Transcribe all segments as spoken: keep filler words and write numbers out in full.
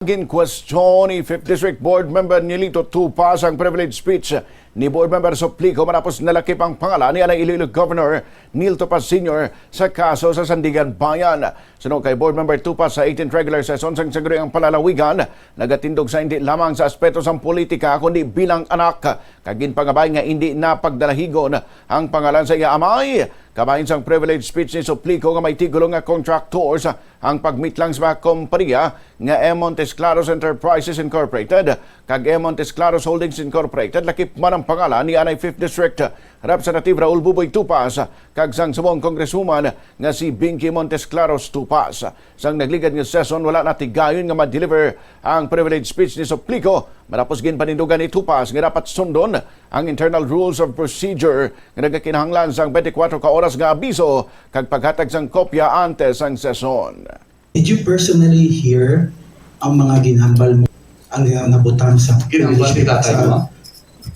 Ginkwestiyon ni Fifth District Board Member Nilito Tupas ang privilege speech ni Board Member Suplico matapos nalakip ang pangalan ni anay Iloilo Governor Neil Tupas Senior sa kaso sa Sandiganbayan. Suno kay Board Member Tupas, sa eighteenth regular session sang Sangguniang Panlalawigan, nagatindog sa hindi lamang sa aspeto sang politika kundi bilang anak, kag ginpangabay nga hindi na pagdalahigon ang pangalan sa iya amay. Kabahin sang privilege speech ni Suplico nga may tigulo nga contractors ang pagmitlang sa mga kompanya nga M Montesclaros Enterprises Incorporated kag M Montesclaros Holdings Incorporated, lakip man ang pangalan ni anay Fifth District Representative Raul Buboy Tupas kag sang subong Congresswoman nga si Binky Montesclaros Tupas. Sang nagligad nga session, wala natigayon nga ma-deliver ang privilege speech ni Suplico, matapos ginpanindugan ni Tupas nga dapat sundon ang internal rules of procedure nga nagakinahanglan sang twenty-four ka oras nga abiso kag paghatag sang kopya antes sang sesyon. Did you personally hear ang mga ginhambal mo, ang, uh, nabutang sa Ginhambal ni privilege tatay sa mo?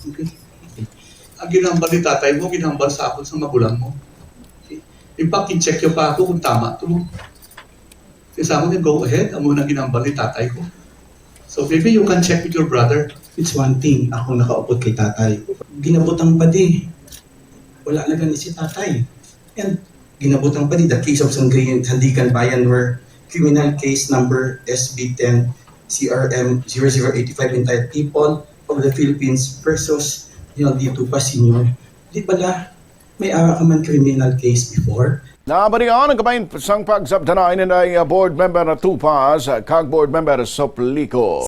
Okay. Ang ginhambal ni tatay mo, ginhambal sa akon sa magulang mo. Okay. In fact, in-check niya pa ako kung tama to. Kaya sa akon, go ahead, amo na ginhambal ni tatay ko. So maybe you can check with your brother. It's one thing, ako nakaupod kay tatay. Ginabutang pa di. Wala na gani si tatay. And ginabutang pa di, the case of Sandigan, Sandiganbayan, where criminal case number S B ten C R M zero zero eight five, entitled People of the Philippines versus Leon D. Tupas Senior. Di bala, may ara ka man criminal case before? Nabalian ang kabahin sang pagsabtanay ni, uh, Board Member Tupas kag Board Member Suplico.